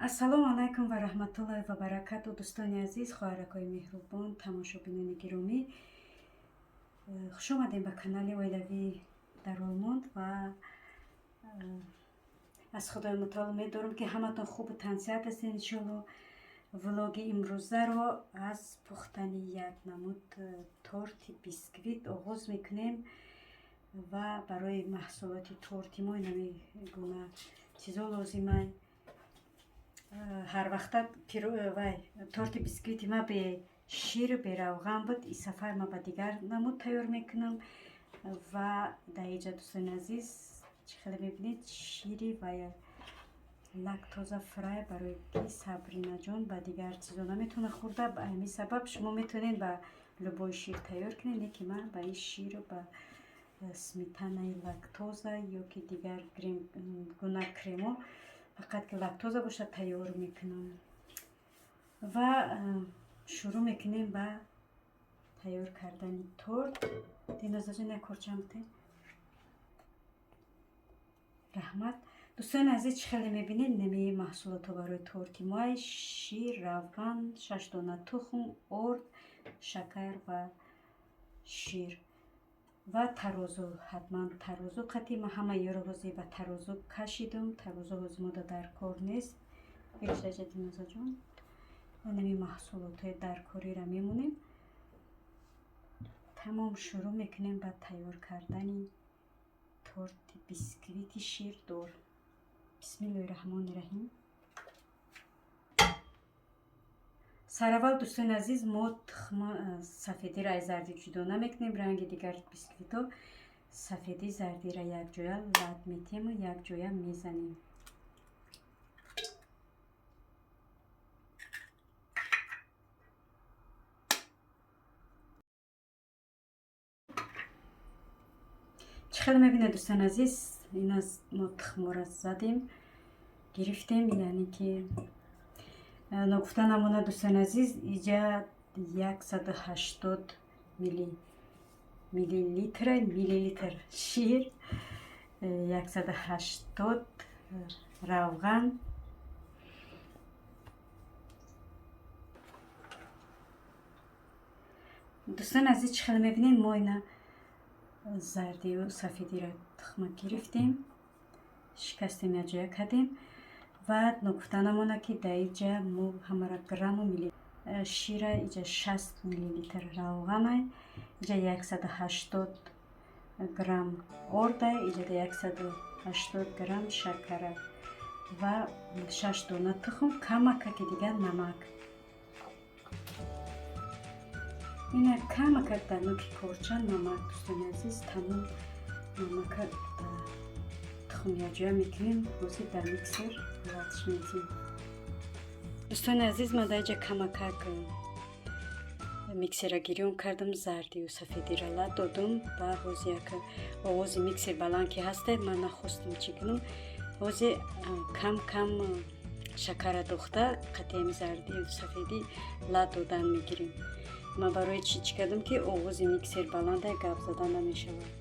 Ассалому алайкум ва раҳматуллоҳи ва баракату, дӯстони азиз, хоҳаракҳои меҳрубон, тамошобинони гиромӣ. Хуш омадем ба канали оилавӣ дар Олмон ва аз Худои мутаол умед дорам, ки ҳаматон хубу тансиҳат ҳастед, иншоалло. Влоги имрӯзаро аз пухтани як намуд торти бисквит оғоз мекунем ва барои маҳсулоти торти мо инами гуна чизо лозимай. Ҳар вақта вай торти бисквити ма бе шир, бе равған буд. И сафар ма ба дигар намуд тайёр мекунам. Ва дар инҷа, дӯстони азиз, чӣ хеле мебинед, шири ва лактоза-фрай, барои ки Сабринаҷон ба дигар чизо наметавона хӯрда. Ба ҳамин сабаб шумо метавонед ба любой шир тайёр кунед, лекин ман ба ин ширу ба сметанаи лактоза ё ки дигар гуна кремо, фақат ки лактоза бошад, тайёр мекунам. Ва шурӯъ мекунем ба тайёр кардани торт. Динозаҷон, як корчам бите, раҳмат. Дӯстони азиз, чӣ хеле мебинед, нами маҳсулотҳо барои торти мои: шир, равған, 6 дона тухм, орд, шакар ва шир ва тарозу. Ҳатман тарозу қатӣ. Ман ҳама ёро ҳозир ба тарозу кашидум. Тарозу ҳозир мода дар кор нест. Бигиршаҷа, Динозаҷон. Нами маҳсулотҳои даркориро мемонем. Тамом, шурӯъ мекунем ба тайёр кардани торти бисквити ширдор. Бисмиллоҳи раҳмони раҳим. Сараввал, дӯстони азиз, мо тухма сафедиро аз зардӣ ҷудо намекунем. Ранги дигар бисквитҳо сафедӣ зардиро якҷоя лат метиҳему якҷоя мезанем. Чӣ хеле мебинед, дӯстони азиз, ин аз мо тухмора задем, гирифтем. Яъне ки ногуфта намонад, дӯстони азиз, иҷа 180 миллилитр шир, 180 равған. Дӯстони азиз, чӣ хеле мебинед, мо ина зардию сафедиро тухма гирифтем, шикастем, якҷоя кардем. Ва ногуфта намонад, ки дар иҷа мо ҳамара грамму милли шира, иҷа 60 миллилитр равғанай, иҷа 180 грамм орда, иҷа 180 грамм шакара ва 6 дона тухм, камакаки дигар намак. Ина камакак дар нуки корча намак, дӯстони азиз. Тамом, намака тухм якҷоя мекунем. Ҳозир дар миксер латш метиҳем. Дӯстони азиз, ман дар иҷа камакак миксера гирён кардам, зардию сафедира лат додум. Ва ҳозир як овози миксер баланд ки ҳаста, ман нахостам чӣ кунам. Ҳозир кам кам шакара дохта, қатъиями зардию сафедӣ лат додан мегирем. Ман барои чӣ чӣ кардам, ки овози миксер баланда, гап задан намешавад.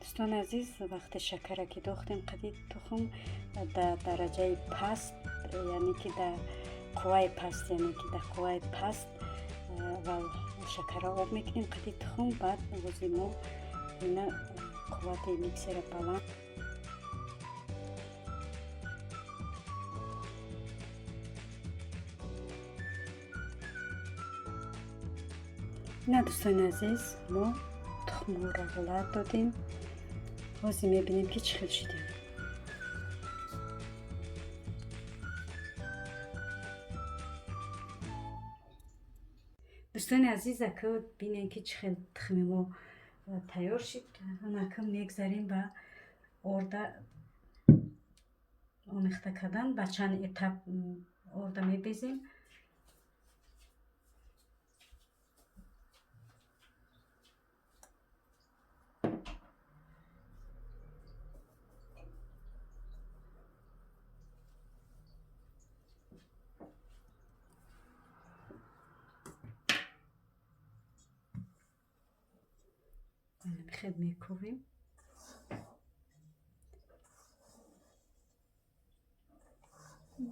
Дӯстони азиз, вақте шакара ки дохтем қади тухм, дар дараҷаи паст, яъне ки дар қувваи паст, яъне ки дар қувваи паст ва шакара об мекунем қади тухм. Баъд ҳозир мо ина қуввати миксера баланд. Ина, дӯстони азиз, мо тухмҳоро лат додем. Ҳозир мебинем, ки чӣ хел шудем. Дӯстони азиз, ака бинем, ки чӣ хел тухми мо тайёр шуд. Анака мегзарем ба орда. Омехта кардан ба чанд этап орда мебезем. Хел мекӯвем.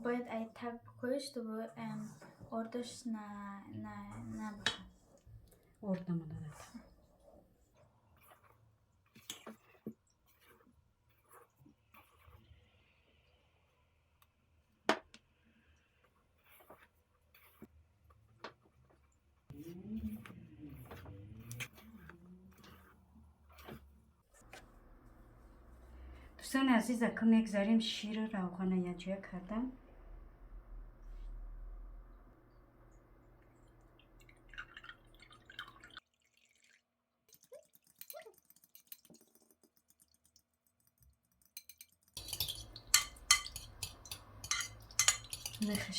Бояд ай так бикӯӣ, чтобы ордаш набошад. Орд намонад. Дӯстони азиз, ака мегзарем ширу равғана якҷоя кардан.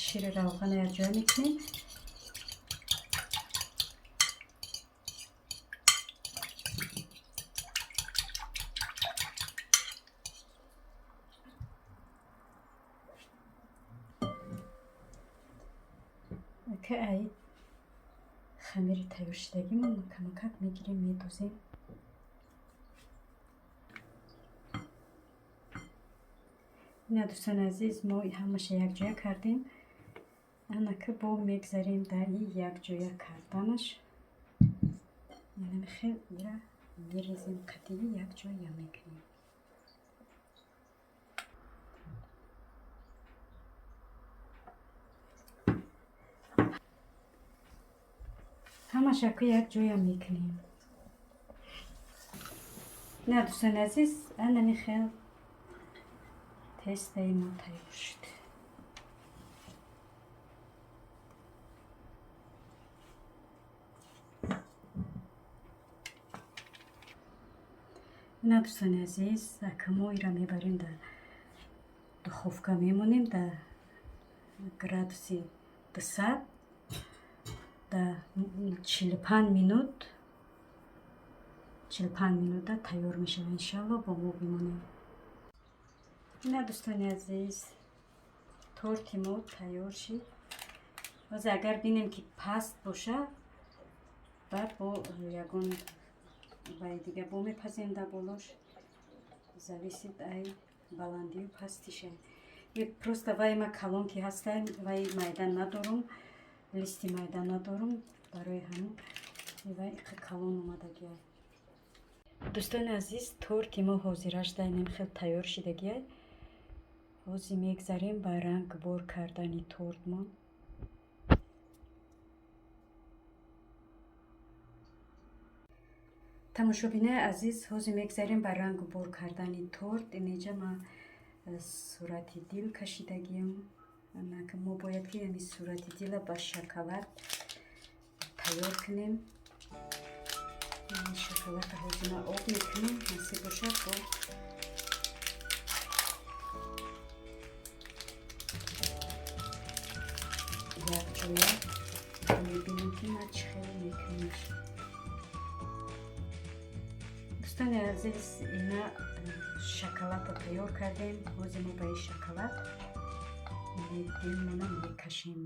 Шири равғана якҷоя мекунем. Ки ай хамири тайёршудагимон камакак мегирем, медозем. Ина, дӯстони азиз, мо ҳамаша якҷоя кардем. Анака бо мегзарем дар и якҷоя карданаш. Инами хел ира мерезем, қатъи якҷоя мекунем. Ҳамаша ку якҷоя мекунем. На, дӯстони азиз, анами хел тестаи мо тайёр шуд. Ина, дӯстони азиз, ака мо ира мебарем, дар духовка мемонем дар градуси 200 дар 45 минут. 45 минута тайёр мешавад, иншалло. Бо мо бимонем. Ина, дӯстони азиз, торти мо тайёр шид. Ҳозир агар бинем, ки паст боша, баъд бо ягон вай дига бо мепазем дар болош. Зависит ай баландию пастиша. Просто вай ма калон ки ҳастам, вай майда надорум, листи майда надорум, барои ҳамин вай иқа калон омадагиай. Дӯстони азиз, торти мо ҳозираш дайнем, хел тайёр шидагиай. Ҳозир мегзарем ба рангбор кардани тортмон. Тамошобинои азиз, ҳозир мегзарем ба рангбор кардани торт. Инеҷа ман сурати дил кашидагиам. Мо бояд ки ҳамин сурати дила ба шоколад тайёр кунем. Шоколада ҳозир ман об мекунем, насиб бошад, бо якҷоя мебинем, ки ман чӣ хел мекунем. Дӯстони азиз, ина шоколадро тайёр кардем. Ҳозир мо ба ин шоколад дилмона мекашем.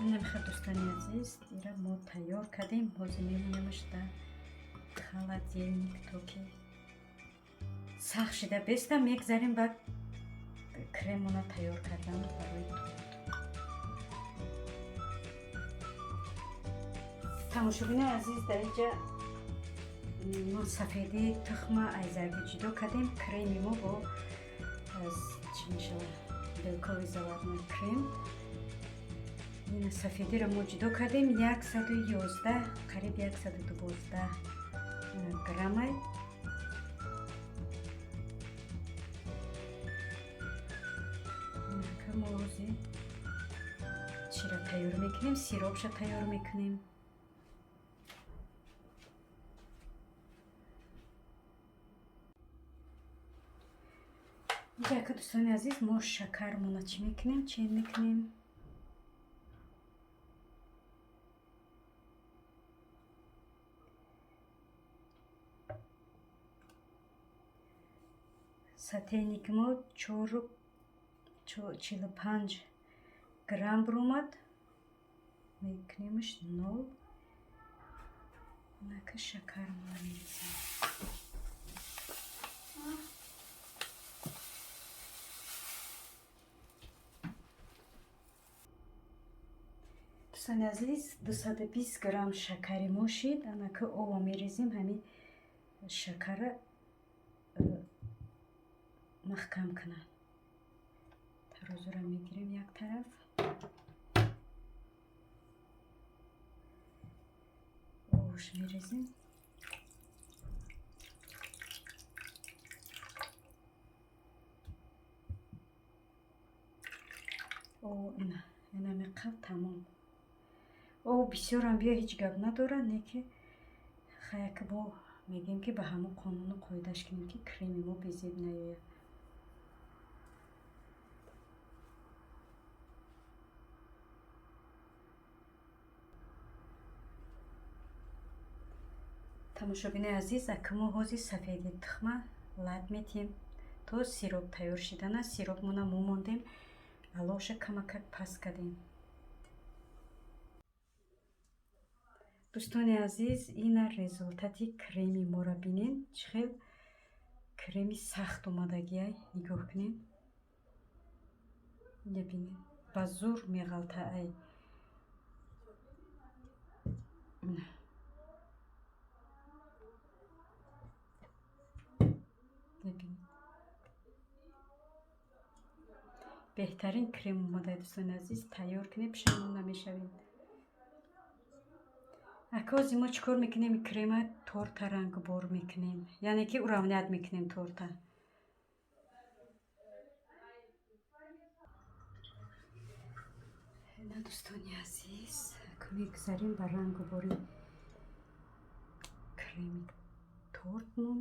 Инамхел, дӯстони азиз, ира мо тайёр кардем. Ҳозир мемонемаш дар холодильник, то ки сахт шида беста. Мегзарем ба кремона тайёр кардан барои торт. Тамошобинои азиз, дар инҷа мо сафедии тухма аз зарби ҷудо кардем. Креми мо бо чӣ мешавад, белковый заварной крем. Сафедиро мо ҷудо кардем, 111, қариб 112 граммай. Мо ҳозир чиро тайёр мекунем? Сиропша тайёр мекунем. Инҷа, ака, дӯстони азиз, мо шакармона чӣ мекунем? Чен мекунем. Сотейник мо 4,45 грамм биромад, мекунемш нол. Нака шакармона мерезем. Дӯстони азиз, 220 грамм шакари мо шид. Анака ова мерезем, ҳамин шакара маҳкам кунад. Тарозура мегирем як тараф, овош мерезем. О, ина инамиқа тамом. Об бисёрам биё, ҳеҷ гап надорад, не ки хаяк бо мегӯем, ки ба ҳамон қонуну қоидаш кунем, ки креми мо безеб наёяд. Тамошобинои азиз, ака, мо ҳозир сафеди тухма лат метиҳем то сироп тайёр шидана. Сиропмона мо мондем, алоша камакак паст кардем. Дӯстони азиз, ина результати креми моро бинен, чӣ хел креми сахт омадагиай. Нигоҳ кунед, ина бинед, ба зур меғалта ай. Бинед, беҳтарин крем омадай. Дӯстони азиз, тайёр кунед, пушаймон намешавед. Ака, ҳозир мо чӣ кор мекунем? Крема торта рангбор мекунем, яъне ки уравнять мекунем торта. На, дӯстони азиз, мегузарем ба рангубори креми тортмон.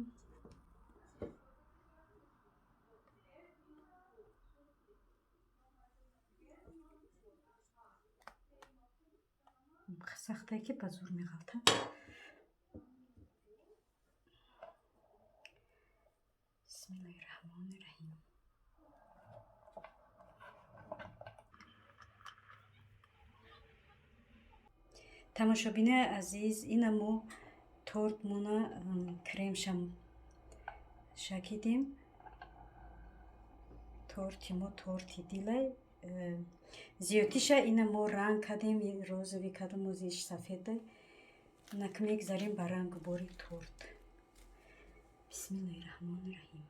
Сахтае, ки ба зур меғалта. Бисмиллаҳи раҳмони раҳим. Тамошобинои азиз, ина мо тортмона кремшам шакидем. Торти мо торти дилай. Зиёдтиша ина мо ранг кардем, розовый кардем, озиш сафеда. Инак мегзарем ба рангубори торт. Бисмиллаҳи раҳмони раҳим.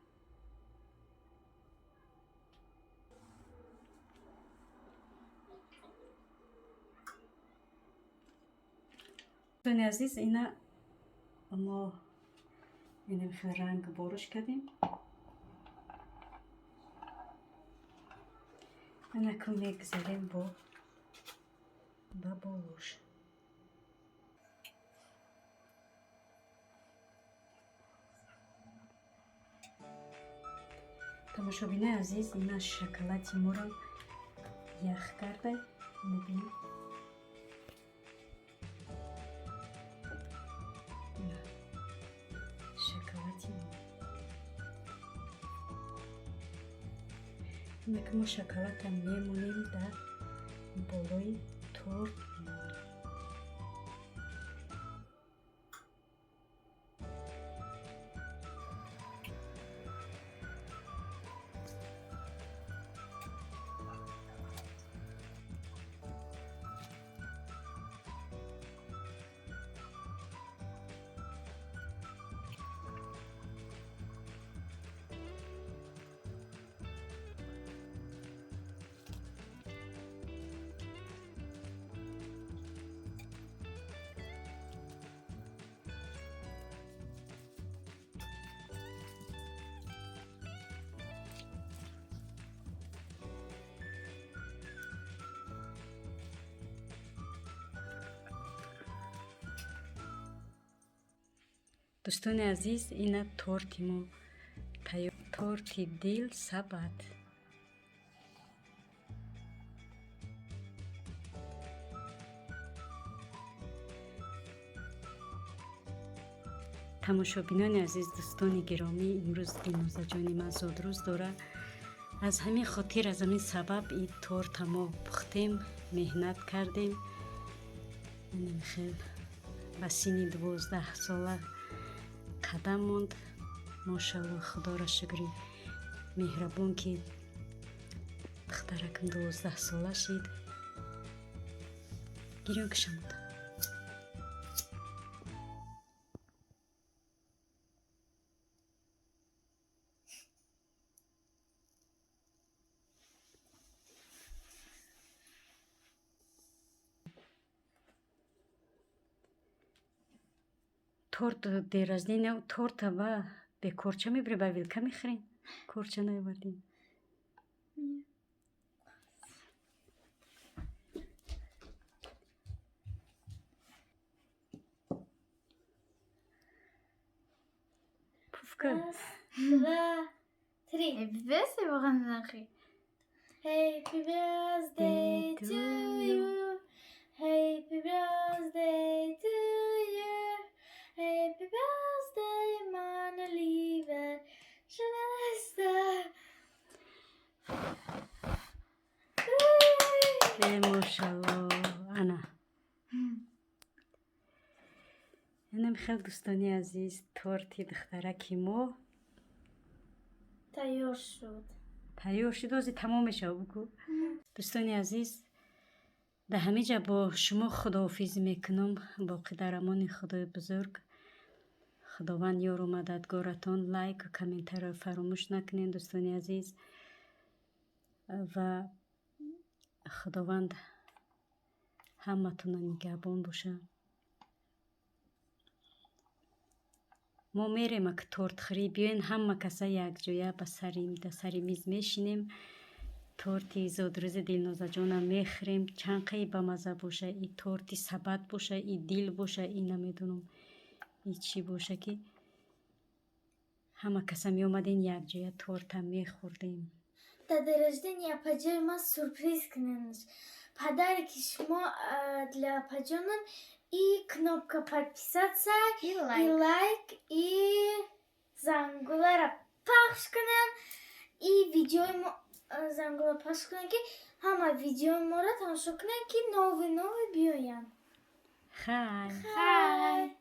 Дӯстони азиз, ина мо инам хел ранг боруш кардем. Анаку мегзарем бо ба болош. Тамошобинои азиз, ина шоколади моро ях карда, мебинед. Шоколади мо. Инак мо шоколадам мемонем дар болои тортмон. Дӯстони азиз, ина торти мо тайёр, торти дил сабат. Тамошобинони азиз, дӯстони гиромӣ, имрӯз Дилнозаҷони ман зодрӯз дорад. Аз ҳамин хотир, аз ҳамин сабаб и торта мо пухтем, меҳнат кардем. Хел ба синни 12 сола қадам монд. Мошалло, Худоро шукри меҳрабон, ки духтаракам 12 сола шид. Гирён кишамуд. Торт день рождения, торта ба бе корча мебирем, ба вилка мехӯрем. Корча наовардем. Пуфка. Раз, два, три. Happy birthday, воған. Happy birthday to you. Happy birthday to you. Happy birthday, meine liebe Schwester. Э, мошалло, ана. Инам хел, дӯстони азиз, торти духтараки мо Тайёр шуд. Тайёр шуд, ози тамом мешава, бугӯ. Дӯстони азиз, дар ҳамин ҷа бо шумо худоҳофизӣ мекунам. Боқӣ дар амони Худои бузург. Худованд ёру мададгоратон. Лайку комментариро фаромӯш накунед, дӯстони азиз, ва Худованд ҳаматонро нигаҳбон боша. Мо мерем ак тортхӯрӣ. Биёен, ҳама каса якҷоя ба сари миз мешинем, торти зодрӯзи Дилнозаҷонам мехӯрем. Чанд қаи бамазза боша и торти сабат боша, и дил боша, и намедонам, и чӣ боша, ки ҳама каса меомадем, якҷоя торта мехӯрдем. Дар день рождения апаҷои ман сюрприз кунем. Подарки шумо для апаҷонон и кнопка подписаться, И и лайк. Лайк, и зангулара пахш кунем, и видеои мо зангула пахш кунем, ки ҳама видеои моро тамошо кунем, ки новый новый биёянд. Хай. Хай.